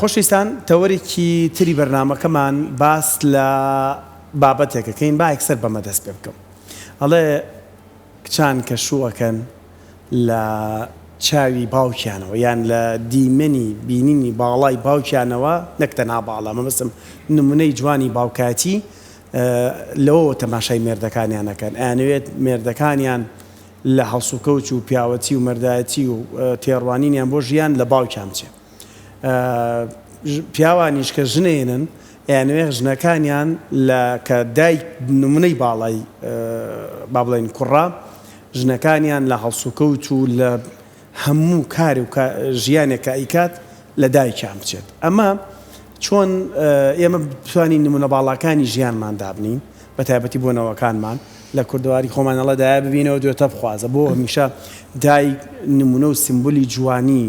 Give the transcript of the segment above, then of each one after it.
خۆشەویستان تەوەرێکی تری بەرنامەکەمان باس لە بابەتێکەکەین با یەکسەر بەمە دەست پێ بکەم ئەڵێ کچان کە شوو ئەکەن لە چاوی باوکیانەوە یان لە دیمەنی بینینی باڵای باوکیانەوە نەک تەنها باڵا مەبەستم نمونەی جوانی باوکایەتی لەوەوە تەماشای مێردەکانیان ئەکەن ئەیانەوێت مێردەکانیان لە هەڵسوکەوت و پیاوەتی و مەردایەتی و تێڕوانینیان بۆ ژیان لە باوکیان بچێ. پیاوانیش کە ژنێنن ئەیانەوێ ژنەکانیان لە کە دایک نمونەی باڵای با بڵێین کوڕە ژنەکانیان لە هەڵسوکەوت و لە هەموو کار و ژیانێک کە ئەیکات لە دایکیان بچێت ئەمە چۆن ئێمە بتوانین نمونە باڵاکانی ژیانمان دابنین بە تایبەتی بۆ نەوەکانمان لە کوردەواری خۆمان ئەڵێ دایە ببینەوە دوێتە بخوازە بۆ هەمیشە دایک نمونە و سیمبولی جوانی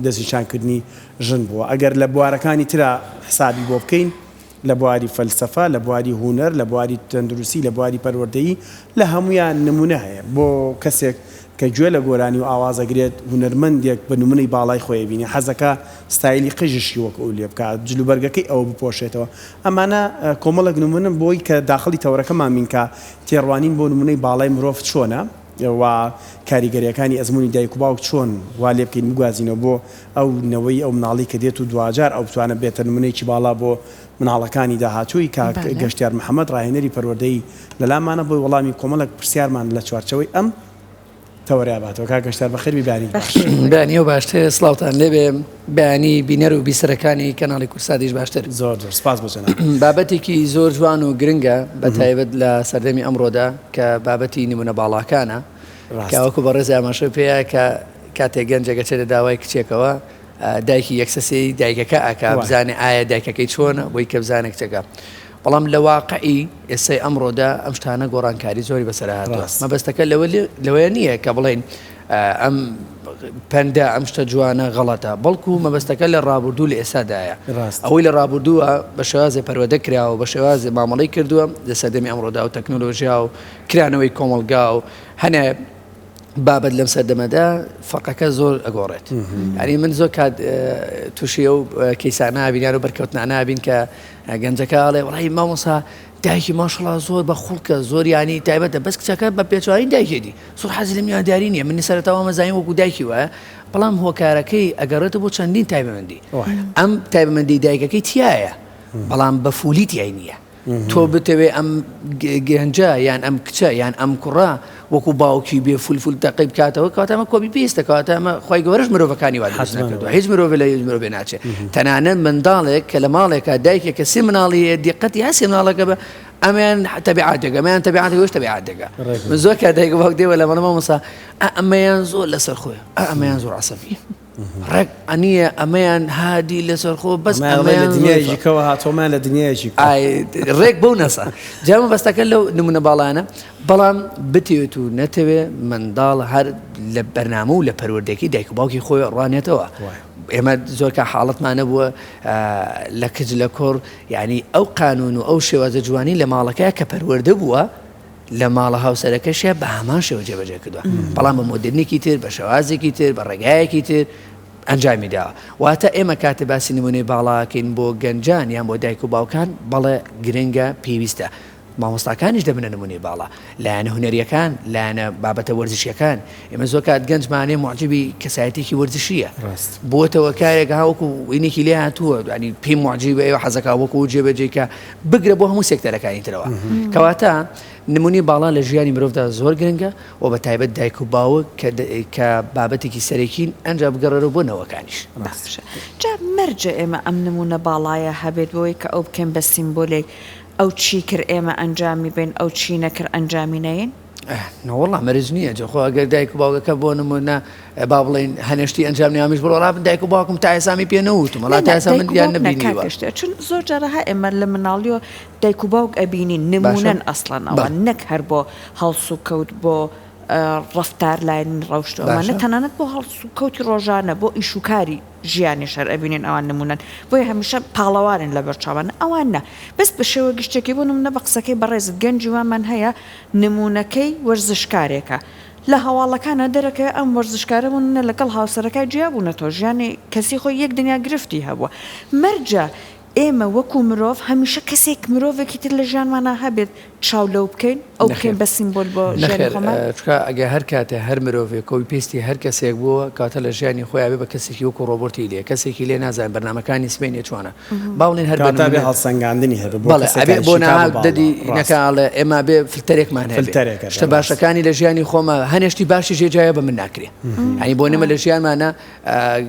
دەستنیشانکردنی ژن بووە ئەگەر لە بوارەکانی ترا حسابی بۆ بکەین لە بواری فەلسەفە لە بواری هونەر لە بواری تەندروستی لە بواری پەروەردەیی لە هەموویان نمونە هەیە بۆ کەسێک کە گوێ لە گۆرانی و ئاواز ئەگرێت هونەرمەندێک بە نمونەی باڵای خۆی ئەبینێ حەزەکا ستایلی قژیشی وەک ئەو لێ بکات جلوبەرگەکەی ئەوە بپۆشێتەوە ئەمانە کۆمەڵێک نمونەن بۆی کە داخڵی تەوەرەکەمان بین کە تێڕوانین بۆ نمونەی باڵای مرۆڤ چۆنە و کاریگەریەکانی ئەزمونی دایک و باوک چۆن وا لێ بکەین بگوازینەوە بۆ ئەو نەوەی ئەو مناڵی کە دێت و دواجار ئەو بتوانێت بێتە نمونەیەکی باڵا بۆ مناڵەکانی داهاتووی کاک گەشتیار محەمەد ڕاهێنەری پەروەردەیی لەلامانە بۆی وەڵامی کۆمەڵێک پرسیارمان لە چوارچێوەی ئەم تەوەرەیا باتەوە. کاک گەشتیار بەخێر بی بەیانیت باش. بەیانیەو باشتر سڵاوتان لێبێ بەیانی بینەر و بیسەرەکانی کەناڵی کوردساتیش باشتر. زۆر زۆر سپاس بۆ جەنابت. بابەتێکی زۆر جوان و گرنگە بە تایبەت لە سەردەمی ئەمڕۆدا کە بابەتی نمونە باڵاکانە کە وەکو بەڕێز ئاماژە پێیە کە کاتێک گەنجێک ئەچێتە داوای کچێکەوە دایکی یەکسە سێی دایکەکە ئەکا بزانێ ئایا دایکەکەی چۆنە بۆی کە بزانێ کچەکە بەڵام لە واقعی ئێستای ئەمڕۆدا ئەم شتانە گۆڕانکاری زۆری بەسەر هاتووە مەبەستەکە لەوە لەوەیە نییە کە بڵێین ئەم پەندە ئەم شتە جوانە غەڵەتە بەڵکو مەبەستەکە لە ڕابردوو لە ئێستادایە ئەوەی لە ڕابردووە بە شێوازێ پەروەدە کراوە بە شێوازێ مامەڵەی کردووە لە سەردەمی ئەمڕۆدا و تەکنۆلۆژیا و کرانەوەی کۆمەڵگا و هەنێ بابەت لەم سەردەمەدا فەرقەکە زۆر ئەگۆڕێت یعنی من زۆر کات تووشی ئەو کەیسانە بینیان و بەرکەوتنانە بین کە گەنجەکە ئەڵێ وڵی مامۆسا دایکی ماشڵا زۆر بە خوڵکە زۆر ینی تایبەتە بەس کچەکە بە پێچوانی دایکێتی زۆر حەزی لە میوانداری نییە من سەرەتاوە مەزانین وەکو دایکی وایە بەڵام هۆکارەکەی ئەگەڕێتە بۆ چەندین تایبەمەندی ئەم تایبەمەندی دایکەکەی تایە بەڵام بە فولی تای نییە تۆ بتەوێ ئەم گەنجە یان ئەم کچە یان ئەم کوڕە وەکو باوکی بێ فول فول تەقی بکاتەوە کەواتە ئەمە copy paste ە کەواتە ئەمە خوای گەورەش مرۆڤەکانی وا دروست نەکردووە هیچ مرۆڤ لە هیچ مرۆڤێ ناچێت تەنانەت منداڵێک کە لە ماڵێکا دایکێک کە سێ مناڵی هەیە دیقەتی هەر سێ مناڵەکە بە ئەمیان تەبیعاتێکە ئەمیان تەبیعاتێک ئەوش تەبیعاتێکە من زۆر کات دایک و باوک دێوە لە ماڵ مامۆستا ئەمەیان زۆر لەسەر خۆیە ئەمەیان زۆر عەسەبیە ڕێک ئەنیە ئەمەیان هادی لەسەرخۆ بەس ئەمەیان لە دنیایەکەوە هاتۆمان لە دنیایەکی ڕێک بەو نەسا جامە بەستەکە لەو نمونە باڵانە بەڵام بتێت و نەتەوێ منداڵ هەر لە بەرنامە و لە پەروەردەکەی دایک و باوکی خۆی ڕوانێتەوە ئێمە زۆرکە حاڵەتمانە بووە لە کچ لە کوڕ یعنی ئەو قانون و ئەو شێوازە جوانی لە ماڵەکە کە پەروەردە بووە لە ماڵە هاوسەرەکەشیا بە هەمان شێوە جێبەجێ کردووە، بەڵام بە مۆدێرنێکی تر، بە شێوازێکی تر، بە ڕێگایەکی تر ئەنجامی داوە. واتە ئێمە کاتێ باسی نموونەی باڵا ئەکەین بۆ گەنجان یان بۆ دایک و باوکان، بەڵێ گرنگە، پێویستە. مامۆستاکانیش دەبنە نموونەی باڵا. لایەنە هونەرییەکان، لایەنە بابەتە وەرزشییەکان. ئێمە زۆر کات گەنجمان هەیە موعجیبی کەسایەتییەکی وەرزشییە. بووەتەوە کارێک ها وەکوو وینێکی لێ هاتووە، یانی پێی موعجیبە، ئێوە حەزەکا وەکوو جێبەجێی کا. بگرە بۆ هەموو سێکتەرەکانی ترەوە. کەواتە نمونەی باڵا لە ژیانی مرۆڤدا زۆر گرنگە و بە تایبەت دایک و باوک کە کە بابەتێکی سەرەکین ئەنجا بگەڕێرەوە بۆ نەوەکانیش. باشە جا مەرجە ئێمە ئەم نمونە باڵایە هەبێت بۆی کە ئەو بکەین بە سیمبولێک ئەو چی کرد ئێمە ئەنجامی بەین ئەو چی نەکرد ئەنجامی نەین؟ نەوەڵا مەرج نییە جا خۆ ئەگەر دایک و باوکەکە بۆ نمونە با بڵێین هەنێ شتی ئەنجام نیامیش بڵێ وەڵا من دایک و باوکم تا ئێستا ئەمی پێ نەوتم وەڵا تا ئێستا من یان نەبینیوە. چون زۆر جارە ها ئێمە لە مناڵیەوە دایک و باوک ئەبینین نمونەن ئەسڵەن ئەوان نەک هەر بۆ هەڵسوکەوت بۆ ڕەفتار لایەنی ڕەوشت و ئەمانە تەنانەت بۆ هەڵسوکەوتی ڕۆژانە بۆ ئیش و کاری ژیانیش هەر ئەبینین ئەوان نمونەن بۆیە هەمیشە پاڵەوانن لەبەر چاوان ئەوان نا بەس بە شێوە گشتیەکەی بۆ نمونە بە قسەکەی بەڕێزت گەنجی وامان هەیە نمونەکەی وەرزشکارێکە. لە هەواڵەکانا دەرەکەوێ ئەم وەرزشکارە بۆ نمونە لەگەڵ هاوسەرەکای جیا بوونەتەوە ژیانی کەسی خۆی یەک دنیا گرفتی هەبووە مەرجە ئێمە وەکو مرۆڤ هەمیشە کەسێک مرۆڤێکی تر لە ژیانمانا هەبێت چاو لەو بکەین ئەو نەخێر بکەین بە سیمبۆل بۆ ژیانی نەخێر خۆمان؟ چونکە ئەگەر هەر کاتێ هەر مرۆڤێک کۆپی پێستی هەر کەسێک بووە کەواتە لە ژیانی خۆیا بێ بە کەسێکی وەکو ڕۆبۆتی لێ کەسێکی لێ نازانێ بەرنامەکانی سبەینێ چۆنە با بڵێین هەر بە کەواتە ئەبێ نمونە هەڵسەنگاندنی هەبێ بۆ بەڵێ ئەبێ کەسەکانی بۆ شیکا ناها بە باڵا دەدی ڕاستە نەکا ئەڵێ ئێمە ئەبێ فلتەرێکمان هەبێ فلتەرێک هەبێ شتە ڕاستە. باشەکانی لە ژیانی خۆما هەنێ شتی باشیش هەیە جایە بە من ناکرێ یانی بۆ نمە لە ژیانمانا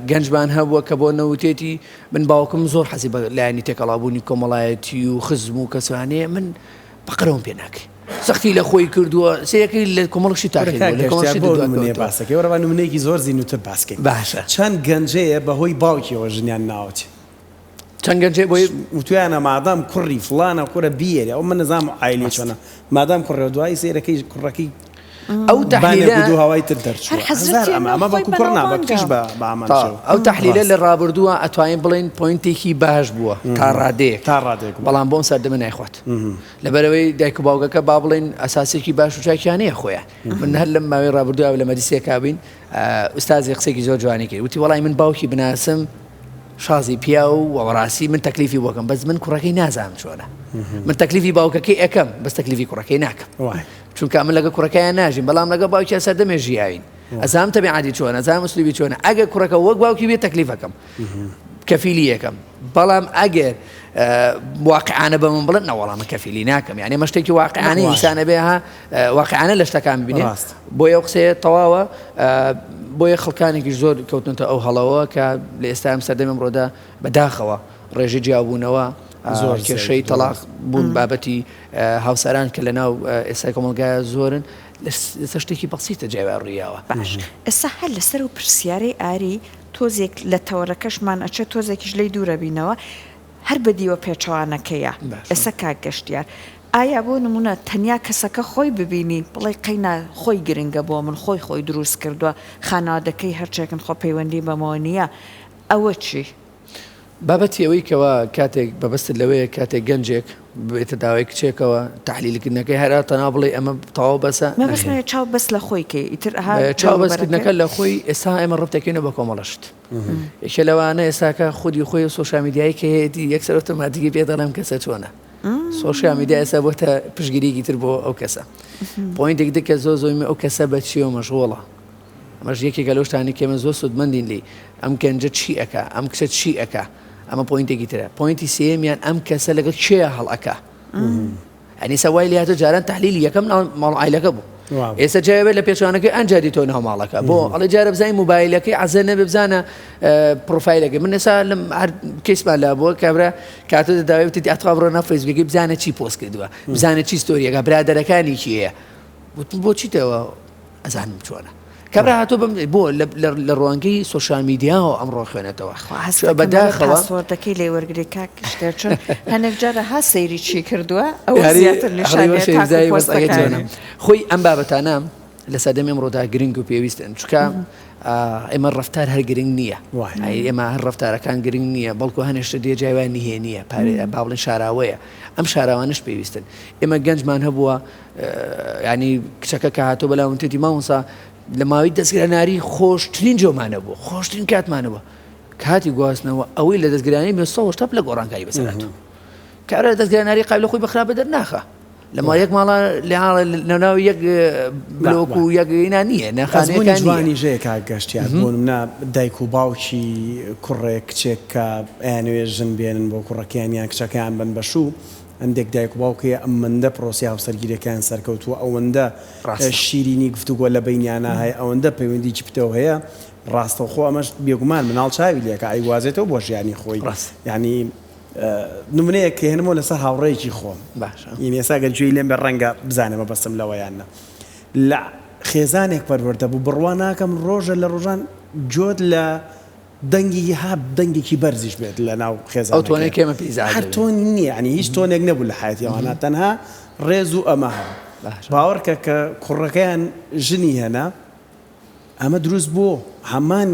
گەنجمان هەبووە کە بۆ نەوتێتی من باوکم زۆر حەزی بە لایەنی تێکەڵاوبوونی کۆمەڵایەتی و خزم و کەسانەیە من بەقەرەوەم پێ ناکرێ سەختی لە خۆی کردووە سەیرەکەی لە کۆمەڵشی کورە تاخیر کاک بووە لە گەشتیار کۆمەڵشی بۆ دوا نمونەیە کەوتووە باسەکەی وەرە با نمونەیەکی زۆر زیندووتر باس کەین باشە. چەند گەنجەیە بە هۆی باوکیەوە ژنیان ناوەتێ چەند گەنجەیە بۆی وتویانە مادام کوڕی فڵانە کوڕە بیەرێ ئەو من نەزانم عایلەی ڕاست. چۆنە مادام کوڕێ دوایی سەیرەکەی کوڕەکەی ئەو بانێک تەحلیلە و دوو هەوای تر هەر دەرچووە حەزرەت هەزار ئەمە تێنۆ ئەمە خۆی بە کوڕ نا بە کچیش بەناوبانگە. بە بە هەمان تا شێوە ئەو تەحلیلە ڕاست لە ڕابردووە ئەتوانین بڵێین point ێکی باش بووە تا ڕادەیەک تا ڕادەیەک بووە. بەڵام بۆ ئەم سەردەمە نایخوات لەبەرئەوەی دایک و باوکەکە با بڵێین ئەساسێکی باش و چاکیان هەیە خۆیان من هەر لەم ماوەی ڕابردووە لە مەجلیسێکا بووین ئوستازێ قسەیەکی زۆر جوانی کرد وتی وەڵای من باوکی بناسم شازی پیاو و بەڕاستی من تەکلیفی بۆ کەم بەس من کوڕەکەی نازانم چۆنە من تەکلیفی باوکەکەی ئەەکەم بەس تەکلیفی کوڕەکەی ناکەم چونکە من لەگە کوڕەکەیان ناژیم بەڵام لەگە باوکیان سەردەمێ ژیاوین ئەزانم تەبیعاتی چۆن ئەزانم ئوسلوبی چۆنە ئەگەر کوڕەکە وەک باوکی بێت تەکلیفەکەم کەفیلی یەکەم بەڵام ئەگەر واقعانە بە من بڵێن نەوەڵا من کەفیلی ناکەم یعنی ئەمە شتێکی واقعانەی ئینسانە بێ ها واقعانە لە شتەکان ببینێ بۆیە ئەو قسەیە تەواوە بۆیە خەڵکانێکیش زۆر کەوتنەتە ئەو هەڵەوە کە لە ئێستا ئەم سەردەمی ئەمڕۆدا بەداخەوە ڕێژەی جیابوونەوە زۆر کێشەی تەلاق بوون بابەتی هاوسەران کە لە ناو ئێستای کۆمەڵگایە زۆرن لەسەر شتێکی بەسیتە جای وا ڕوویاوە. باش ئێستا هەر لەسەر ئەو پرسیارەی ئاری تۆزێک لە تەوەرەکەشمان ئەچێت تۆزێکیش لێی دوورەبینەوە هەر بە دیوە پێچەوانەکەیە ئێستا کاک گەشتیار ئایا بۆ نمونە تەنیا کەسەکە خۆی ببینی بڵێی قەینا خۆی گرنگە بۆ من خۆی خۆی دروست کردوە خانەوادەکەی هەرچێکن خۆ پەیوەندی بەمەوە نیە ئەوە چی؟ بابەتی ئەوەی کەوا کاتێک مەبەستت لەوەیە کاتێک گەنجێک ببێتە داوای کچێکەوە تەحلیلکردنەکەی هەرا تەنها بڵێی ئەمە تەواو بەسە مەبەستم ئەوەیە چاو بەس لە خۆی کەی ئیتر ئەها چاو بەس دەوروبەرەکەی. کردنەکە لە خۆی ئێستا ئێمە ڕەبتەکەینەوە بە کۆمەڵە شت یەکێ لەوانە ئێستاکە خودی خۆی و سۆشیال میدیایی کە هەیەتی یەکسەر ئۆتۆماتیکی پێ دەڵێم کەسە چۆنە سۆشیال میدیا ئێستا بۆتە پشتگیریکی تر بۆ ئەو کەسە point ێک دیکە زۆر زۆر ئەو کەسە بە چیەوە مەشغوڵە ئەمەش یەکێکە لەو شتانەی کە ئێمە زۆر سوودمەندین لێی، ئەم گەنجە چی ئەکا، ئەم کچە چی ئەکا، ئەمە point ێکی ترە. point ی سێیەمیان ئەم کەسە لەگەڵ کێیا هەڵ ئەکا. یانی ئێستا وای لێهاتووە جاران تەحلیلی یەکەم ناو ماڵ و عایلەکە بوو. ئێستا جای بێت لە پێچەوانەکەی ئەنجا دیتەوە ناو ماڵەکە. بۆ ئەڵێ جارە بزانین موبایلەکەی عەزە نەبێ بزانە پرۆفایلەکەی. من ئێستا لەم هەر case مان لا بووە کابرا کاتۆتە داوای وتێتی ئەتخوا بڕۆ ناو فەیسبووکەکەی بزانە چی پۆست کردووە، بزانە چی story ئەکا، برادەرەکانی کێیە. وتم بۆ چیتەوە؟ ئەزانم چۆنە کابرا هاتۆ بم بۆ لە ڕوانگەی سۆشیال میدیاوە ئەمڕۆ خوێنێتەوە بەداخەوە password ەکەی لێ وەرگری کاک شتێر چون هەنێک جارە ها سەیری چی کردووە ئەو زیاتر نیشانەیە خۆی ئەم بابەتانە لە سەردەمی ئەمڕۆدا گرنگ و پێویستن چونکە ئێمە ڕفتار هەر گرنگ نییە ئێمە هەر ڕفتارەکان گرنگ نییە بەڵکو هەنێشتە دێ جایوان نهێنیە پارێ با بڵێن شاراوەیە ئەم شاراوانش پێویستن ئێمە گەنجمان هەبووە یانی کچەکە کە هاتۆ بەلام وتێتی مامۆسا لە ماوەی دەستگراناری خۆشترین جۆمانە بوو خۆشترین کاتمانە بوو کاتی گواستنەوە ئەوەی لە دەستگرانی بێ سەوە پلە گۆڕانکاری بەسەراتوو کارە دەستگراناری قابل خۆی بەخراپە دەرناخە لە ما یەک ماڵە لەناو یەک بلۆک و یەک اینا نییە نەخانەکانی جوانی ژەیە کاک گەشتیار بۆ نمونە دایک و باوکی کوڕێک کچێک کە ئەیانەوێ ژن بێنن بۆ کوڕەکەیان یان کچەکەیان بن بە شوو هەندێک دایک و باوک هەیە ئەمەندە پرۆسەی هاوسەرگیریەکەیان سەرکەوتووە ئەوەندە شیرینی گفتوگۆ لە بەینیانا هەیە ئەوەندە پەیوەندیی پتەو هەیە ڕاستەوخۆ ئەمەش بێگومان مناڵ چاوی لێکا ئەیگوازێتەوە بۆ ژیانی خۆی یانی نمونەیەک کە هێنمەوە لەسەر هاوڕێیەکی خۆم یانی ئێستا گەر گوێی لێم بێ ڕەنگە بزانێ مەبەستم لەوە یان نا لە خێزانێک پەروەردە بوو بڕوا ناکەم ڕۆژە لە ڕۆژان جۆت لە دەنگی ها دەنگێکی بەرزیش بێت لە ناو ئەو تۆنەی خێزانەکەیا کە ئێمە پێی ئیزعاج هەر دەبین. تۆن نییە یانی هیچ تۆنێک نەبوو لە حەیاتی ئەوانە تەنها ڕێز و ئەمە هەبوو باشە. باوەڕکە کە کوڕەکەیان ژنی هێنا ئەمە دروست بۆ هەمان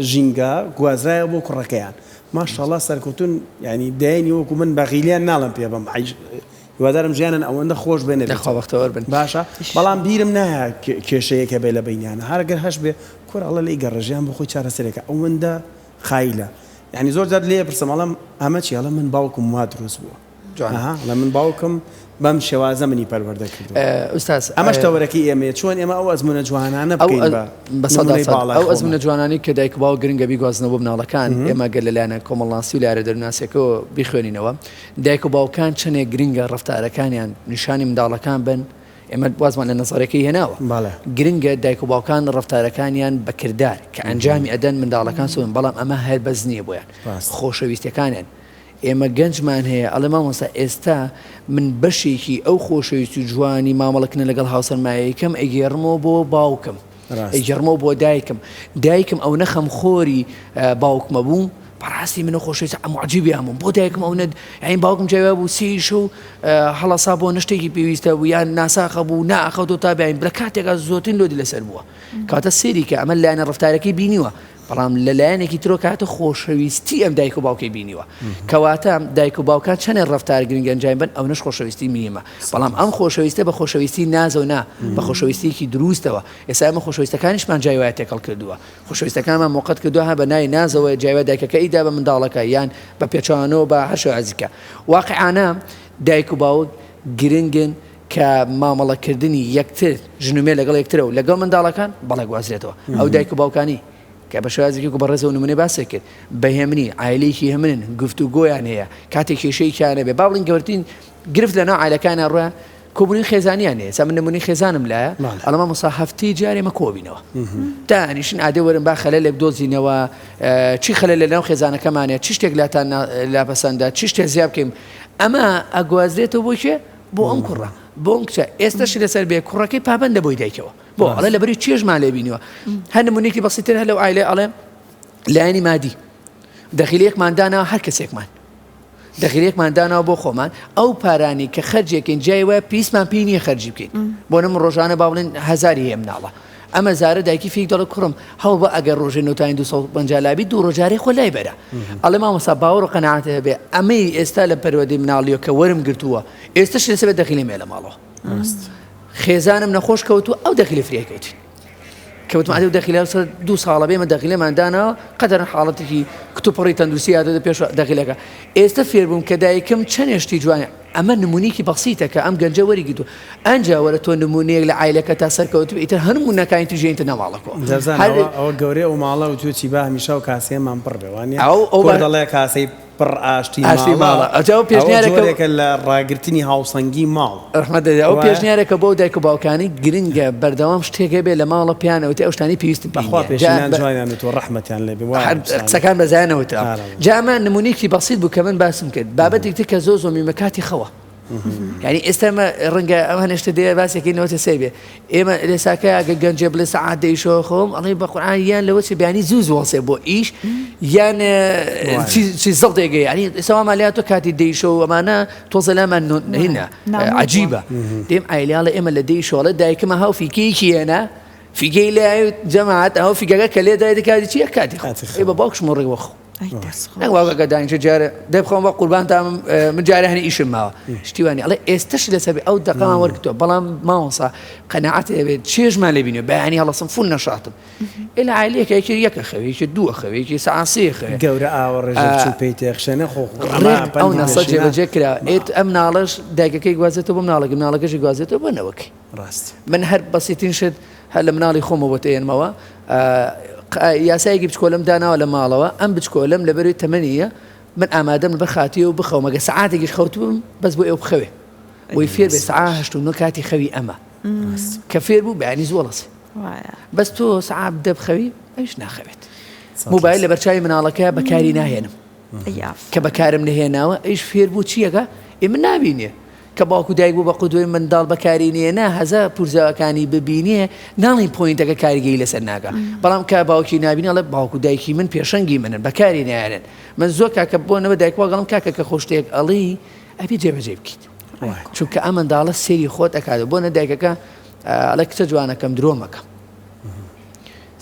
ژینگە گوازرایەوە بۆ کوڕەکەیان ماشاءاللە سەرکەوتوون یانی دایەنی وەکو من بەغیلیان ناڵێم پێ بم عەیش. هیوادارم ژیانن ئەوەندە خۆش بێ نەبێت. یاخوا بەختەوەر بن. باشە بەڵام بیرم نایە کێشەیەک هەبێ لە بەینیانا هەر گەر هەشبێ کورە ئەڵێ لێی گەڕێ ژیان بۆ خۆی چارەسەرێکە ئەوەندە قایلە یانی زۆر جار لێ ئەپرسم ئەڵێم ئەمە چیە ئەڵێ من باوکم وا دروست بووە جوانە. ئەها ئەڵێ من باوکم بەم شێوازە منی پەروەردە کردووە ئوستاز ئەمەش تەوەرەکەی ئێمەیە چۆن ئێمە ئەو ئەزموونە جوانانە ئەو بکەین بە بە سەدا نموونەی سەد باڵای ئەو خۆمان. ئەزموونە جوانانەی کە دایک و باوک گرنگە بیگوازنەوە بۆ مناڵەکان ئێمە گەر لە لایەنە کۆمەڵناسی و لایەنە دەروونناسیەکەوە بیخوێنینەوە دایک و باوکان چەنێک گرنگە ڕەفتارەکانیان نیشانی منداڵەکان بەن، ئێمە وازمان لە نەزەرەکەی هێناوە، بەڵێ. گرنگە دایک و باوکان ڕەفتارەکانیان بە کردار کە ئەنجامی ئەدەن منداڵەکان سوون، بەڵام ئەمە هەر بەس نییە بۆیان، ڕاستە. خۆشەویستیەکانیان، ئێمە گەنجمان هەیە ئەڵێ مامۆستا ئێستا من بەشێکی ئەو خۆشەویستی و جوانی مامەڵەکردنە لەگەڵ هاوسەرمایەکەم ئەگێڕمەوە بۆ باوکم، ڕاستە. ئەیگێڕمەوە بۆ دایکم، دایکم ئەونە خەمخۆری باوکمە بوو، بەڕاستی منە خۆشەویست موعجیبیان بووم بۆ دایکم ئەونە یانی باوکم جای وابوو سێی شەو هەڵەسا بۆ نەشتێکی پێویستە بوو یان ناساخە بوو ناخەوتەوە تا بیانی لە کاتێکا زۆرترین لۆدی لەسەر بووە کاتە سێری کە ئەمە لایەنە ڕفتارەکەی بینیوە بەڵام لە لایەنێکی ترۆ کاتە خۆشەویستی ئەم دایک و باوکەی بینیوە کەواتە دایک و باوکان چەندێ ڕفتار گرنگ ئەنجام بن ئەونەش خۆشەویستی مهمە بەڵام ئەم خۆشەویستە بە خۆشەویستی نازە و نا بە خۆشەویستیکی دروستەوە ئێستا ئەمە خۆشەویستەکانیشمان جای وایە تێکەڵ کردووە خۆشەویستەکانمان مۆقەت کردووە ها بە ناوی نازەوە جای وایە دایکەکە ئیدا بە منداڵەکە یان بە پێچەوانەوە بە هەر شێوازیکە واقعانە دایک و باوک گرنگن کە مامەڵەکردنی یەکتر ژن و مێ لەگەڵ یەکترە و لەگەڵ منداڵەکان بەڵێ گوازرێتەوە ئەو دایک و باوکانی کە بە شێوازێکی وەکو بەڕێزەوە نمونەی باسێک کرد بە هێمنی عایلەیەکی هێمنن گفتوگۆیان هەیە کاتێک کێشەیەکیان هەبێ با بڵێین گەورەترین گرفت لەناو عایلەکانە ڕۆیان کۆبوونەوەی خێزانیان هەیە ئێستا من نمونەی خێزانم لایە ئەڵێ مامۆستا هەفتەی جارێ ئێمە کۆبینەوە دانیشن ئادێ وەرن با خەلەلێک دۆزینەوە چی خەلەل لەناو خێزانەکەمان هەیە چ شتێک لاتان لاپەسەندە چ شتێک زیاد بکەین ئەمە ئەگوازرێتەوە بۆ کێ بۆ ئەم کوڕە بۆ ئەم کچە ئێستەش لەسەر بێ کوڕەکەی پابەندە بۆی دایکەوە بۆ ئەڵێ لەبەری چێژمان لێ بینیوە هەر نمونەیەکی بەسیتر هەر لەو عایلەیە ئەڵێ لایەنی مادی دەخیلەیەکمان دانا هەر کەسێکمان دەخیلەیەکمان داناوە بۆ خۆمان ئەو پارانی کە خەرجێکین جای وایە پێویستمان پێی نییە خەرجی بکەین بۆ نمونە ڕۆژانە با بڵێن هەزاری هەیە مناڵە ئەمە زارە دایکی فیک دەڵێ کوڕم هەوڵ بە ئەگەر ڕۆژێ نۆتانی 250 لابی دوو ڕۆژارێ خۆ لای بەرە ئەڵێ مامۆستا باوەڕ و قەناعەت هەبێ ئەمەی ئێستا لە پەروەردەی مناڵیەوە کە وەرم گرتووە ئێستاش لەسەر دەخیلەم هەیە لە ماڵەوە خێزانم نەخۆش کەوتووە ئەو دەخیلە فریای کەوتین کەوتم ئەو دەخیلە سەر دوو ساڵە بێمە دەخیلەمان داناوە قەدەرن حاڵەتێکی کتوپڕی تەندروستی هاتۆتە پێش دەخیلەکە ئێستا فێربووم کە دایکم چەند شتی جوانە ئەمە نمونەیەکی بەسیتە کە ئەم گەنجە وەری گرتووە ئەنجا وەرە تۆ نمونەیەک لە عایلەکەتا سەرکەوتبی ئیتر هەر نمونەکانی تریش یەنتە ناو ماڵەکەوە دەزان هەر ئەوە ئەوە گەورەی ئەو ماڵە وتوویەتی با هەمیشە ئەو کاسەیەمان پڕ بێ وانیە ئەو ئەو کورد دەڵێ کاسەی پڕ ئاشتی ئاشتی ماڵە ماڵە ئەوجا ئەو ئەوە پێشنیارێکە جۆرێکە لە ڕاگرتنی هاوسەنگی ماڵ ڕەحمەت دەدێ ئەو وایە؟ پێشنیارێکە بۆ دایک و باوکانی گرنگە بەردەوام شتێک هەبێ لە ماڵە پێیان ئەوتێ ئەو شتانەی پێویستن پێی بەخوا نییە جا پێشینان بە جوانیان وتووە ڕەحمەتیان لێ بێ وایان هەر نووساندووە قسەکان بە زایە نەوترا ئارە وەڵا. جا ئەمە نموونەیەکی بەسیت بوو کە من باسم کرد بابەتێک تر کە زۆر زۆر مهمە کاتی خەوە یعنی ئێستا ئەمە ڕەنگە ئەم هەنێ شتە دێ باسێکی نەوەتە سەیر بێ ئێمە ئێستاکە ئەگە گەنجێ بڵێ سەعات دەی شەوە خەوم ئەڵێ بە قورئان یان لەوە چێ بەیانی زوو زوو هەڵسێ بۆ ئیش یان چی چی زەڵتێک هەیە یعنی ئێستا وامان لێ هاتووە کاتی دەی شەو ئەمانە تۆزە لامان هینە عەجیبە دێم عایلە ئەڵێ ئێمە لە دەی شەو ئەڵێ دایکمە هاو فیکەیەکی هێنا فیکەی لێ جەماعەت ئەو فیکەکە کە لێ دای کاتی چییە کاتی خەو کاتی ئێ خەو بە باوکشم ڕێک وەخۆ ئەی دەست خۆش. نەک باوکەکە دانیشە جارێ دەی بخۆم بە قوربانتان من جارێ هەنێ ئیشم ماوە شتی وانی ئەڵێ ئێستەش لەسەر بێ ئەو دەقەمان وەرگرتووە بەڵام مامۆستا قەناعەت هەبێت چێژمان لێ بینیوە بەیانی هەڵەسم فول نەشاتم ئێ لە عایلەیەکە یەکێ یەک ئەخەوێ یەکێ دوو ئەخەوێ یەکێ سەعات سێ ئەخەوێ گەورە ئاوە ڕێژە بچوو پێی تێخشێنێ خۆ ئەمە ڕێک ئەو پەندی نەسە پێشینە جێبەجێ کرا ئێت ئەم مناڵەش دایکەکەی گوازێتەوە بۆ مناڵەکەی مناڵەکەشی گوازێتەوە بۆ نەوەکەی ڕاست. من هەر بەسیترین شت هەر لە مناڵی خۆمەوە بۆت ئەیەنمەوە یاسایەکی بچکۆلەم داناوە لە ماڵەوە ئەم بچکۆلەم لەبەروی تەمەنیە من ئامادەم لەبەر خاتیەوە بخەوم ئەگەر سەعاتێکیش خەوتبم بەس بۆ ئێوە بخەوێ بۆی فێر بێ سەعا هەشت و نۆ کاتی خەوی ئەمە کە فێر بوو بەیانی زوو هەڵەسێ بەس تۆ سەعات دە بخەوی ئەویش ناخەوێت مۆبایل لەبەرچاوی مناڵەکە بەکاری ناهێنم کە بەکارم نەهێناوە ئەویش فێر بوو چیەکە ئێ من نابینێ کە باوک و دایک بوو بە قودوەی منداڵ بەکاری نێنا هەزا پورزاکانی ببینێ ناڵێین پۆینتەکە کاریگەری لەسەر ناکا بەڵام کە باوکی نابینێ ئەڵێ باوک و دایکی من پێشەنگی منن بەکاری نایەنن من زۆر کاکە بۆ نەوە دایک واگەڵم کاکە کە خۆ شتێک ئەڵێی ئەبێ جێبەجێ بکەیت چونکە ئەم منداڵە سێری خۆت ئەکات بۆ نە دایکەکە ئەڵێ کچە جوانەکەم درۆ مەکە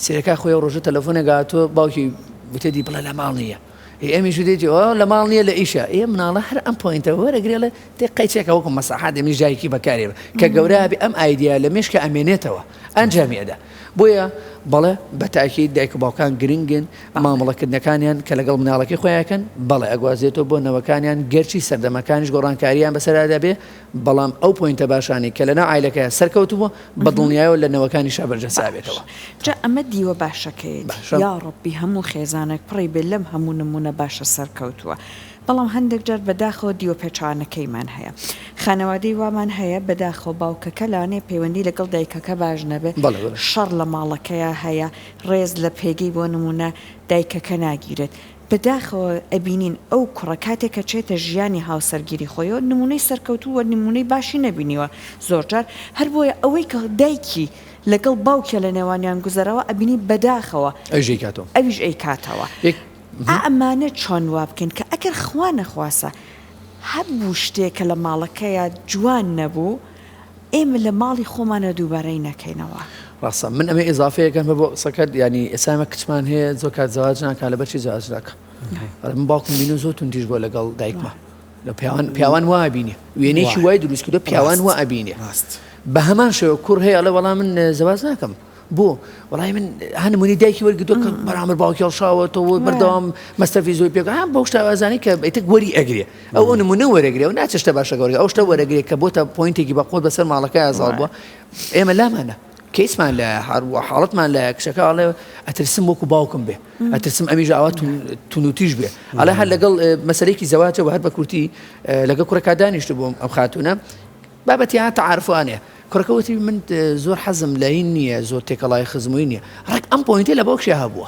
سێرەکە خۆی ڕۆژە تەلەفۆنێک هاتووە باوکی وتێتی بڵێ لە ماڵ نییە. ئێ ئەمیش وتێتی ئۆ لە ماڵ نییە لە ئیشە ئێ مناڵە هەر ئەم point ە وەرەگرێ لە تێ قەیچێکە وەکو مەساحات ئەمیش دایکی بەکارێ کە گەورە بێ ئەم ئایدیا لە مێشکە ئەمێنێتەوە ئەنجامی ئەدا بۆیە بەڵێ بە تاکید دایک و باوکان گرنگن مامەڵەکردنەکانیان کە لەگەڵ مناڵەکەی خۆیان بەڵێ ئەگوازێتەوە بۆ نەوەکانیان گەرچی سەردەمەکانیش گۆڕانکاریان بەسەردا دەبێ بەڵام ئەو point ە باشانەی کە لەناو عایلەکەیا سەرکەوتوو بووە بە دڵنیایەوە لە نەوەکانیشا بەرجەستە باش ئەبێتەوە. جا ئەمە دیوە باشەکەیەتی باشە. یاڕەبی هەموو خێزانێک پڕی بێت لەم هەموو نموونە باشە سەرکەوتووە بەڵام هەندێک جار بەداخەوە دیوە پێچەوانەکەیمان هەیە خانەوادەی وامان هەیە بەداخەوە باوکەکە لەوانەیە پەیوەندی لەگەڵ دایکەکە باش نەبێ بەڵێ بەڵێ. شەڕ لە ماڵەکەیا هەیە ڕێز لە پێگەی بۆ نموونە دایکەکە ناگیرێت بەداخەوە ئەبینین ئەو کوڕە کاتێک ئەچێتە ژیانی هاوسەرگیری خۆیەوە نمونەی سەرکەوتوو و نمونەی باشی نەبینیوە زۆرجار هەر بۆیە ئەوەی کە دایکی لەگەڵ باوکیا لە نێوانیان گوزەراوە ئەبینی بەداخەوە ئەویش ئەیکاتەوە. ئەویش ئەیکاتەوە. یەک. ئا ئەمانە چۆن وابکەین کە ئەگەر خوا نەخواسە هەبوو شتێک کە لە ماڵەکەیا جوان نەبوو ئێمە لە ماڵی خۆمانا دووبارەی نەکەینەوە. ڕاستە من ئەمە ئیزافەیەکەم بۆ قسەکەت یانی ئێستا ئێمە کچمان هەیە زۆر کات زەواج ناکا لەبەر چی زەواج ناکا ئەڵێ من باوکم بینی زۆر توندتیژ بووە لەگەڵ دایکما لە پیاوان پیاوان وا ئەبینێ وێنەیەکی وای دروست کردووە پیاوان وا ئەبینێ بە هەمان شێوە کوڕ هەیە ئەڵێ وەڵا من زەواج ناکەم بۆ وەڵای من ها نمونەی دایکی وەرگرتووە کە بەرامبەر باوکی هەڵشاوەتەوە بەردەوام مەستەفی زۆی پێ ها بەو شتە ئەزانی کە ئیتر وەری ئەگرێ ئەو ئەو نمونە وەرەگرێ و ناچێ شتە باشەکە وەرگرێ ئەو شتە وەرەگرێ کە بۆتە point ێکی بە قوت بەسەر ماڵەکەیا زاڵ بووە ئێمە لامانە case مان لە حاڵەتمان لە کچەکە ئەڵێ ئەترسم وەکو باوکم بێ ئەترسم ئەمیش ئاوا تونوتیش بێ ئەڵێ هەر لەگەڵ مەسەلەیەکی زەواجەوە هەر بە کورتی لەگەڵ کوڕێکا دانیشت بووم ئەم خاتونە بابەتی ها تەعارفانەیە کوڕەکە وتی من زۆر حەزم لە هین نییە زۆر تێکەڵای خزمووی نییە ڕێک ئەم point ەی لە باوکشیا هەبووە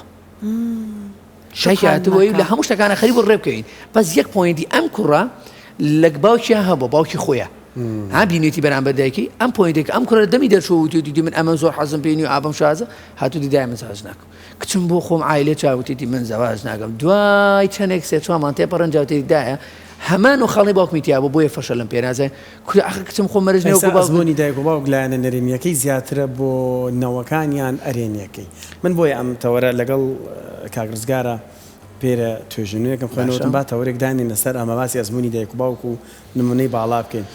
شایکی هاتبووی لە هەموو شتەکانە خەریک بوو ڕێ بکەوین بەس یەک point ی ئەم کوڕە لە باوکیان هەبوو باوکی خۆیە ها بینێتی بەرامبەر دایکی ئەم point ێک ئەم کوڕە دەمی دەرچوو وتیتی من ئەمە زۆر حەزم پێ نیە ئابم شازە هاتوو دیدای من زواج ناکەم کچم بۆ خۆم عایلێ چاوتیتی من زواج ناکەم دوای چەندێک سێ چوار مانگ تێپەڕن جاوتێتی دایە هەمان و خاڵی باوکمی تیا بوو بۆیە فەشەلم پێ نازانێ کورە ئاخر کچم خۆ مەرج نیە وەکو باوکم. ئەزموونی دایک و باوک لایەنە نەرێنیەکەی زیاترە بۆ نەوەکان یان ئەرێنیەکەی؟ من بۆیە ئەم تەوەرە لەگەڵ کاک ڕزگارا پێرە توێژینەوەیەکم خوێندەوە وتم با تەوەرێک دانێین لەسەر ئەمە باسی ئەزموونی دایک و باوک و نمونەی باڵا بکەین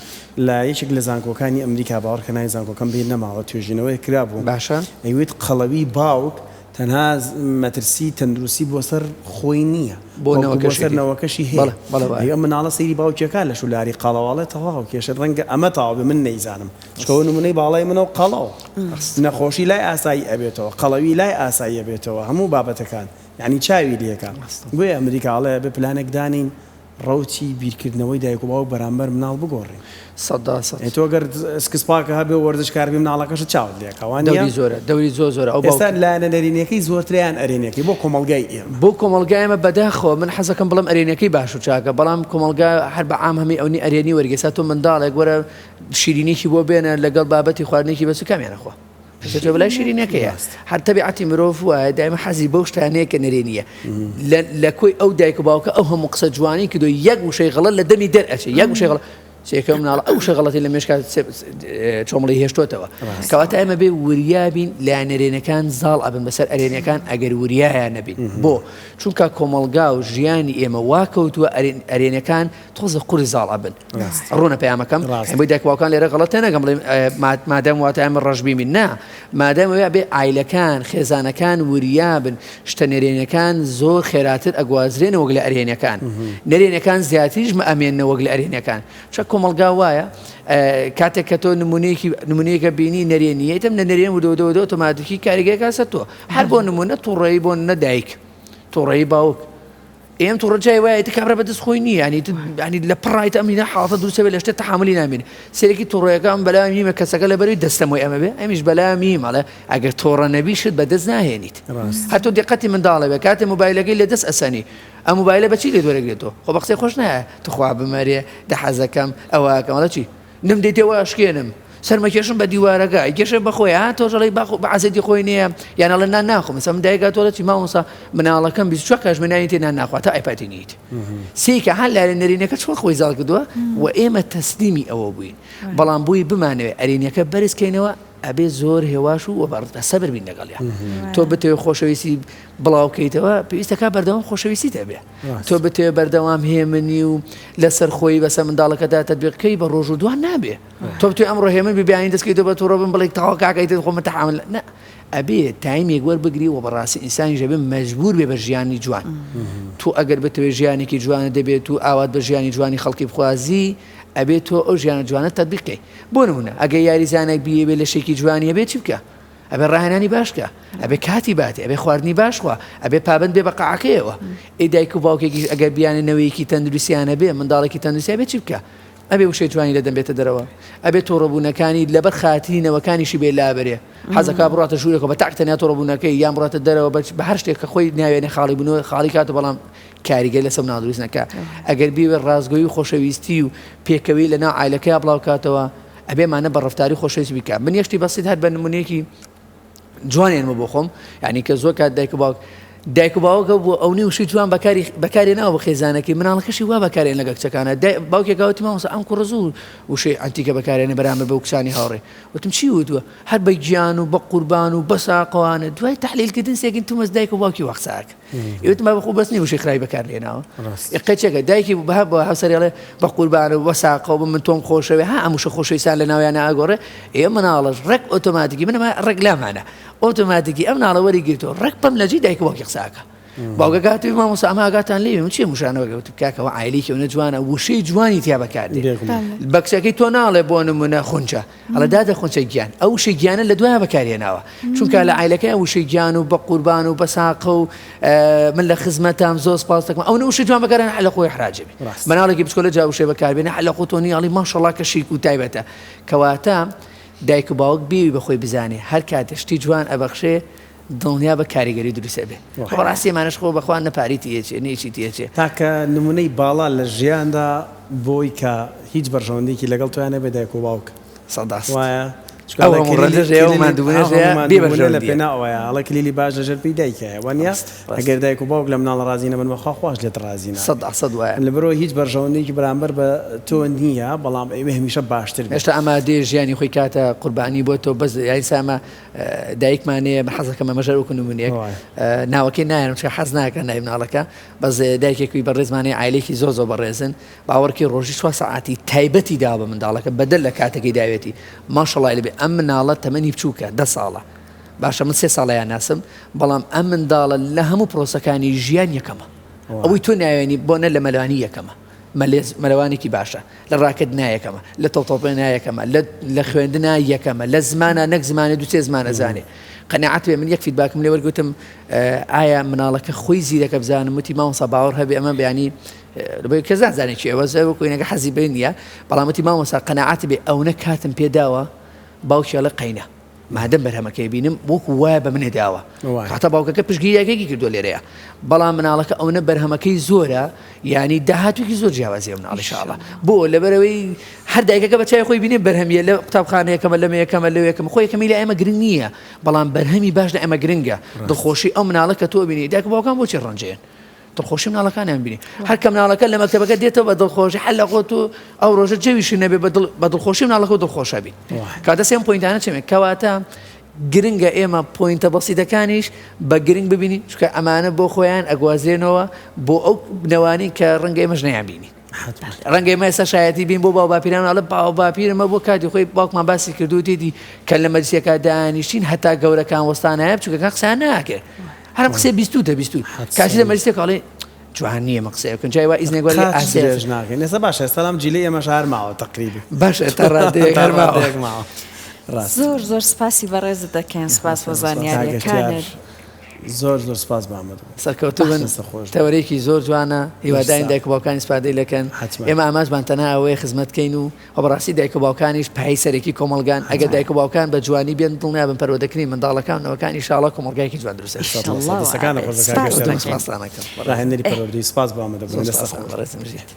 لە یەکێک لە زانکۆکانی ئەمریکا باوەڕکە ناوی زانکۆکەم بیر نەماوە توێژینەوەیەک کرابوو باشە. ئەیوت قەڵەوی باوک تەنها مەترسی تەندروستی بۆ سەر خۆی نییە بۆ بەڵکو بۆ سەر نەوەکەشیەتی نەوەکەشی هەیە بەڵێ بەڵێ وایە. ئەی ئەم مناڵە سەیری باوکی ئەکا لەش و لاری قەڵەوە ئەڵێ تەواو کێشە ڕەنگە ئەمە تەواو بێ من نەیزانم چونکە ئەوە نمونەی باڵای منە و قەڵەوە نەخۆشی لای ئاسایی ئەبێتەوە قەڵەوی لای ئاسایی ئەبێتەوە هەموو بابەتەکان یانی چاوی لێکا بۆیە ئەمریکا ئەڵێ ئەبێ پلانێک دانێین ڕەوتی بیرکردنەوەی دایک و باوک بەرامبەر مناڵ بگۆڕین. 100%. ئێ تۆ گەر six pack ە هەبێ و وەرزشکار بی مناڵەکەشت چاوت لێ ئەکا وا نییە؟ دەوری زۆرە دەوری زۆر زۆرە ئەو ئێستا باوکە. لایەنە نەرێنیەکەی زۆرترە یان ئەرێنیەکەی بۆ کۆمەڵگای ئێمە؟ بۆ کۆمەڵگای ئێمە بەداخەوە من حەزەکەم بڵێم ئەرێنیەکەی باش و چاکە بەڵام کۆمەڵگا هەر بە عام هەمی ئەونی ئەرێنی وەرگێ ئێستا تۆ منداڵێک وەرە شیرینیەکی بۆ بێنە لەگەڵ بابەتی خواردنێکی بەس کامیان ئەخوا؟ پرسەکە بەلای شیرینەکەیە هەر تەبیعەتی مرۆڤ وایە دایمە حەزی بەو شتانەیە کە نەرێنیە لە کۆی ئەو دایک و باوکە ئەو هەموو قسە جوانی کردو یەک وشەی غەڵەت لە دەمی دەرئەچێ یەک وشەی غەڵەت سێکە مناڵ ئەو وشە غەڵەتی لە مێشکا چۆمڵی هێشتۆتەوە کەواتە ئێمە بێ وریا بین لایەن نەرێنەکان زاڵ ئەبن بەسەر ئەرێنەکان ئەگەر وریایان نەبین بۆ چونکە کۆمەڵگا و ژیانی ئێمە وا کەوتووە ئەرێنەکان تۆزە قورس زاڵ ئەبن ڕوونە پەیامەکەم بۆی دایک باوکان لێرە غەڵەت تێنەگەم بڵێم مادەم واتە ئێمە ڕەشبینین نا مادەم وێ بێ ئایلەکان خێزانەکان وریابن شتە نەرێنەکان زۆر خێراتر ئەگوازرێنە وەک لە ئەرێنەکان نەرێنەکان زیاتریش ئەمێنە وەک لە ئەرێنەکان چە کۆمەڵگا وایە کاتێک کە تۆ نمونەیەکی نمونەیەکە بینی نەرێنیەتم لە نەرێن ودۆدۆ ئۆتۆماتیکی کاریگەکە سەر تۆ هەر بۆ نمونە تووڕەیی بۆ نەدایک تووڕەیی باوک ئێم توڕە جای وایە ئیتر کابرا بەدەست خۆی نییە ینی ینی لە پڕایت ئەمینە حاڵەتە دروستە بێ لە شتێ تەحاملی نامێنێ سێرێکی توڕەیەکە ئەم بەلای میمە کەسەکە لەبەروی دەستەمۆی ئەمە بێ ئەمیش بەلای میم ئەڵێ ئەگەر تۆڕە نەبی شت بەدەست ناهێنیت هەر تۆ دیقەتی منداڵە بێ کاتێ مۆبایلەکەی لە دەست ئەسەنی ئەم مۆبایلە بەچی لێ دوەرەگرێتەوە خۆ بە قسەی خۆش نایە تخوا بمەرێ دەحەزەکەم ئەوەکەم ئەڵێ چی نم دەیتێ وا ئەشکێنم سەرمەکێشم بە دیوارەکە ئەیکێشێ بە خۆی ها تۆش ئەڵێی با بە عەزێتی خۆی نییە یان ئەڵێ نان ناخۆم مەسەلەن من دایک هاتووە ئەڵێ چی مامۆستا مناڵەکەم 24 کاتژمێر نانی تێ نان ناخوا تا ئایپادی نیت سێکە ها لایەنە نەرێنیەکە چۆن خۆی زاڵ کردووە و ئێمە تەسلیمی ئەوە بووین بەڵام بۆی بمانەوێ ئەرێنیەکە بەرز کەینەوە. ئەبێ زۆر هێواش و بە سەبر بین لەگەڵیا. تۆ بتەوێ خۆشەویستی بڵاو کەیتەوە پێویستەکە بەردەوام خۆشەویستیت هەبێ. تۆ بتەوێ بەردەوام هێمنی و لەسەر خۆی بەسەر منداڵەکەدا تەتبیق کەی بە ڕۆژ و دوان نابێ. تۆ بتوێ ئەمڕۆ هێمن بی بەیانی دەست کەیتەوە بە توڕە بم بڵێ تەواو کاکە ئیتر خۆ من تەحامل نا ئەبێ time ێک وەربگری و بەڕاستی ئینسانیش ئەبێ مەجبوور بێ بە ژیانی جوان. تۆ ئەگەر بتەوێ ژیانێکی جوانت دەبێت و ئاوات بە ژیانی جوانی خەڵکی بخوازی ئەبێ تۆ ئەو ژیانە جوانە تەتبیق کەی. بۆ نمونە ئەگەر یاریزانێک بیەوێ لەشێکی جوانی هەبێ چی بکا؟ ئەبێ ڕاهێنانی باش کە، ئەبێ کاتی باتێ، ئەبێ خواردنی باش خوا، ئەبێ پابەند بێ بە قاعەکەیەوە. ئەی دایک و باوکێکیش ئەگەر بیانێ نەوەیەکی تەندروستیان هەبێ، منداڵێکی تەندروستی ئەبێ چی بکا؟ ئەبێ وشەی جوانی لە دەم بێتە دەرەوە، ئەبێ توڕەبوونەکانی لەبەر خاتری نەوەکانیشی بێ لابەرێ. حەزەکا بڕاتە ژوورێکەوە بە تاک تەنیا توڕەبوونەکەی یان بڕاتە دەرەوە بە هەر شتێک کە خۆی ناوێنێ خاڵی بوونەوە خاڵی کات و بەڵام کاریگەری لەسەر مناڵ دروست نەکا. ئەگەر بیەوێ ڕاستگۆیی و خۆشەویستی و پێکەوەیی لەناو عایلەکەیا بڵاو کاتەوە، ئەبێ مانە بە ڕەفتاری خۆشەویست بیکا. من یەک شتی بەسیت هەر بە نمونەیەکی جوان هێنمە بۆ خۆم، یعنی کە زۆر کات دایک و باوک دایک و باوکە بۆ ئەو نی وشەی جوان بەکاری بەکاری ناوە بە خێزانەکەی مناڵەکەشی وا بەکارێن لەگەڵ کچەکانە باوکێک وتی مامۆستا ئەم کوڕە زۆر وشەی عەنتیکە بەکارێنێ بەرامبەر بەو کچانی هاوڕێ وتم چی وتووە هەر بە گیان و بە قوربان و بە ساقەوانە دوای تەحلیلکردن سێکین تومەز دایک و باوکی وا قسە ئەکەن وتم بابە خۆ بەس نیە وشەی خراپی بەکار لێناوە قەچێکە دایکی بە بە هاوسەری ئەڵێ بە قوربانە و بە ساقەوە بە من تۆم خۆشەوێ ها ئەم وشە خۆشەویستان لە ناویانە ئاگۆڕێ ئێ مناڵەش ڕێک ئۆتۆماتیکی من ئەمە ڕێک لامانە ئۆتۆماتیکی ئەم ناڵە وەری گرتووە ڕێک پەم لە جێی دایک و باوکی قسە ئەکا باوکە کاتوی مامۆستا ئەمە ئاگاتان لێ من چیە مشانەوە گەوت کاکەوە عایلێکی ئەونە جوانە وشەی جوانی تیا بەکاردێ بە کچەکەی تۆ ناڵێ بۆ نمونە خونچە ئەڵێ دادە خونچە گیان ئەو وشەی گیانە لە دوایە بەکارهێناوە چونکە لە عایلەکەی وشەی گیان و بە قوربان و بە ساقە و من لە خزمەتام زۆر سپاس دەکەم ئەو وشەی جوان بەکارهێنا لە خۆی حراجە بێ مناڵێکی بچکۆلە جا وشەی بەکاربێنێ لە خۆ تۆ نیاڵی ماشەڵا کە شیک و تایبەتە کەواتە دایک و باوک بیوی بە خۆی بزانێ هەر کاتێ شتی جوان ئەبەخشێ دڵنیا بە کاریگەری دروست ئەبێ. خۆ بەڕاستی ئەمانەش خۆ بەخوا نە پارەی تێ ئەچێ نە هیچی تێ ئەچێ. تاکە نمونەی باڵا لە ژیاندا بۆی کە هیچ بەرژەوەندیەکی لەگەڵ تۆیا نەبێ دایک و باوک سەداست. وایە چونکە ئەو ئەڵێ هەموو کلیلی ڕەنجەش هەیە ئەو کلیلی ماندووبوونەش ئەو هەیە هەموو بێ ماندووبوونە لە بەرژەوەندیە. پێناو ئەوەیە ئەڵێ کلیلی باش لەژێر پێی دایکایە وانیە ڕاست ڕاست. ئەگەر دایک و باوک لە مناڵ ڕازی نەبن بەخوا خواش لێت ڕازی نابێ سەدا سەد وایە. لەبەرئەوەی هیچ بەرژەوەندیەکی بەرامبەر بە تۆ نیە بەڵام ئەیەوێ هەمیشە باشتر بیت. هێشتا ئامادەیە ژیانی خۆی کاتە قوربانی بۆ تۆ بەس یانی سامە دایکمان هەیە من حەزەکەم ئەمەش هەر وەکو نمونەیەک ناوەکەی نایەنم چونکە حەز ناکەن ناوی مناڵەکە بەس دایکێکی بەڕێزمان هەیە عایلەیەکی زۆر زۆر بەڕێزن باوەڕکی ڕۆژی چوار سەعاتی تایبەتی داوە بە منداڵەکە بەدەر لە کاتەکەی داوێتی ماشەڵای لەبێ ئەم مناڵە تەمەنی بچووکە دە ساڵە باشە من سێ ساڵەیان ناسم بەڵام ئەم منداڵە لە هەموو پرۆسەکانی ژیان یەکەمە ئەوەی تۆ ناوێنی بۆ نە لە مەلوانی یەکەمە مەلێز مەلەوانێکی باشە لە ڕاکردنا یەکەمە لە تۆپتۆپێنا یەکەمە لە لە خوێندنا یەکەمە لە زمانە نەک زمانێ دوو سێ زمان ئەزانێ قەناعەت بێ من یەک feedback م لێ وەرگوتم ئایا مناڵەکە خۆی زیرەکە بزانم وتی مامۆستا باوەڕ هەبێ ئەمە بەیانی بۆی کەس نازانێ چییە بەس وەکو ئینەکە حەزی بێ نییە بەڵام وتی مامۆستا قەناعەت بێ ئەونە کاتم پێداوە باوکی ئەڵێ قەینە مادەم بەرهەمەکەی بینم وەکو وایە بە منێ داوە کاتە باوکەکە پشگیری دایکێکی کردووە لێرەیە بەڵام مناڵەکە ئەونە بەرهەمەکەی زۆرە یانی داهاتوێکی زۆر جیاوازی ئەو مناڵی شاڵە بۆ لەبەرەوەی هەر دایکەکە بە چای خۆی بینێ بەرهەمیە لە قوتابخانە یەکەمە لەمە یەکەمە لەو یەکەمە خۆی یەکەمی لە ئێمە گرنگ نییە بەڵام بەرهەمی باش لە ئێمە گرنگە دڵخۆشی ئەو مناڵە کە تۆ بینی دایک باوکان بۆچی ڕەنجەیەن دڵخۆشی مناڵەکانیان بینی هەر کە مناڵەکە لە مەکتەبەکە دێتەوە بە دڵخۆشی هەر لە خۆت و ئەو ڕۆژە جەویشی نەبێ بە دڵخۆشی مناڵەکە و دڵخۆشە بیت کاتە سێم point انە چێمێ کەواتە گرنگە ئێمە point ە بەسیتەکانیش بە گرنگ ببینین چونکە ئەمانە بۆ خۆیان ئەگوازرێنەوە بۆ ئەو نەوانی کە ڕەنگە ئێمەش نەیان بینین ڕەنگە ئێمە ئێستا شایەتی بین بۆ باو باپیران ئەڵێ باو باپیرمە بۆ کاتی خۆی باوکمان باسی کردو تێدی کە لە مەجلسەکە دانیشتین هەتا گەورەکان وەستانایە بچووکەکان قسەیان ناکرد هەرم قسەی بیستوتە بیستوت کاسی لە مەجلسێک ئەڵێ جوان نییە مە قسەیە بکەن جای وا ئیزنێک وەرگرە قاچ ئاسێ درێژ ناکەین ئێستا باشە ئێستا لەم جیلەی ئێمەش هەر ماوە تەقریبی باشە تا ڕادەیەک تا هەر ماوە ڕادەیەک ماوە ڕاست زۆر زۆر سپاسی بەڕێزت دەکەین سپاس بۆ کاک زانیاریەکانت. گەشتیار زۆر زۆر سپاس بۆ ئامادە بوون سەرکەوتوو بن دەستت خۆش بێت. تەوەرەیەکی زۆر جوانە هیوادارین مەرسا. دایک و باوکان ئیسفادەی لێکەن حەتمەن. ئێمە ئامانجمان تەنها ئەوەیە خزمەت کەین و وە بەڕاستی دایک و باوکانیش پایەی سەرەکی کۆمەڵگان ئەگەر دایک و باوکان بە جوانی بێن دڵنیابن پەروەردەکردنی منداڵەکان و نەوەکان ئیشاڵا کۆمەڵگایەکی جوان دروست ئەبێت. ئیشەڵا دەستەکانت وابێت خۆش بێت کاک سپاست گەشتیار. دەکەین. سپاستان ئەکەم بەڕێزم. ڕاهێنەری پەروەردەیی سپاس بۆ ئامادەبوون زۆر دەستت سپاستان خۆش. بەڕێزم بژیت.